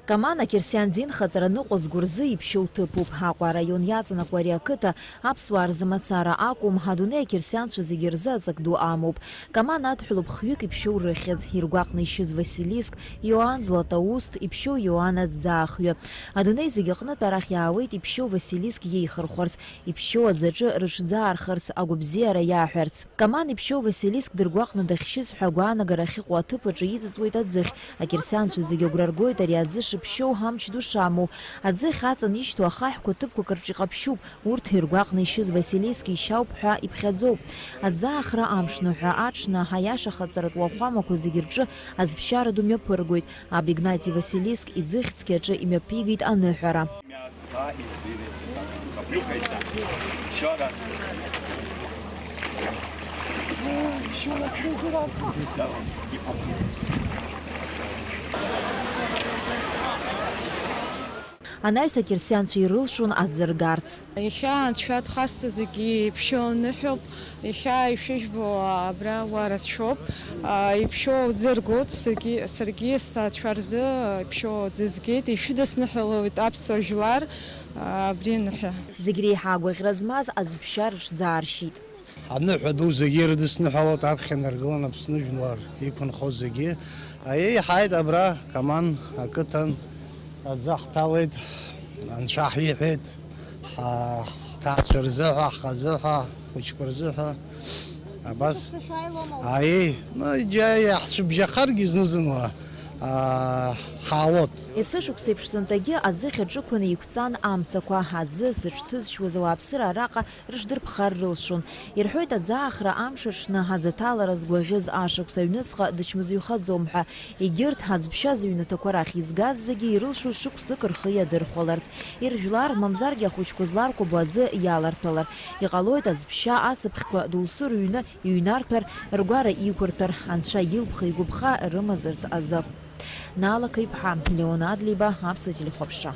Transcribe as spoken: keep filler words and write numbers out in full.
Каман ақьырсиан динхаҵара ныҟәызго рзы иԥшьоу ҭыԥуп. Аҟәа араион иаҵанакуа ари ақыҭа аԥсуаа рзы мацара акәым, адунеи ақьырсианцәа зегьы рзы аҵак ду амоуп. Каман адҳәалоуп хҩык иԥшьоу рыхьӡ, иргәаҟны ишьыз Василиск, Иоанн Златоуст, иԥшьоу Иоанн аӡӡаахҩы. Адунеи зегьы аҟнытә арахь иаауеит иԥшьоу Василиск иеихырхәарц, иԥшьоу аӡаҿы рыҽӡаархарц, агәабзиара иаҳәарц. Каман иԥшьоу Василиск дыргәаҟны дахьшьыз ҳәа агәаанагара ахьыҟоу аҭыԥ аҿы иҵыҵуеит аӡыхь. Ақьырсианцәа зегьы агәра ргоит ари аӡы шыԥшьоу, амч ду шамоу. Аӡыхь аҵан ишьҭоу ахаҳәқәа ҭыԥқәак рҿы иҟаԥшьуп. Урҭ иргәаҟны ишьыз Василиск ишьауп ҳәа иԥхьаӡоуп. Аӡаахра амшныҳәа аҽны, аиаша хаҵаратә уахәамақәа зегьы рҿы азԥшьара ду мҩаԥыргоит. Аб Игнати Василиск иӡыхь цқьаҿы имҩаԥигеит аныҳәара. Анаҩс ақьырсианцәа ирылшон аӡы ргарц. Иахьа Анцәа дхасҵо зегьы иԥшьоу ныҳәоуп. Иахьа ишәыжәбо абра уа рацәоуп. А, иԥшьоу аӡы ргоит, саргьы, саргьы сҭаацәа рзы иԥшьоу аӡы згеит. Ишәыдысныҳәалоит аԥсуа жәлар, а, абри аныҳәа. Зегь реиҳа агәаӷьра змаз аӡԥшьа рыҽӡааршьит. Аныҳәа ду зегьы ирыдысныҳәалоит, аԥхьа инаргылан Аԥсны жәлар иқәынхо зегьы. Еиҳаит абра Каман ақыҭан аӡы ҳҭалеит, Анцәа ҳиҳәеит, ҳа-, ҳҭаацәа рзыҳәа, ҳхазы ҳәа, ҳхәыҷқәа рзыҳәа. Абас. Есышықәса шәааилома ус? Аиеи, ну, џьа иаҳцәыбжьахаргьы зны-зынла, аа, ҳаауеит. Есышықәса еиԥш сынтәагьы аӡыхь аҿықәаны иқәҵан амцақәа, аӡы зыҽҭызшьуаз ауааԥсыра араҟа рыҽдырԥхар рылшон. Ирҳәоит, аӡаахра амш аҽны аӡы аҭалара згәаӷьыз ашықәс аҩныҵҟа дычмазаҩхаӡом ҳәа. Егьырҭ аӡԥшьа зыҩнаҭақәа рахь изгаз зегьы ирылшоит шықәсык рхы иадырхәаларц. Иржәлар, мамзаргьы ахәыҷқәа зларкәабо аӡы иаларҭәалар. Иҟалоит, аӡԥшьа ацыԥхьқәа доусы рыҩны иҩнарҭәар, ргәара иқәырҭәар, анцәа илԥха-игәыԥха рымазарц азы. Наала Қыҩԥҳа, Леон Адлеиба, Аԥсуа телехәаԥшра.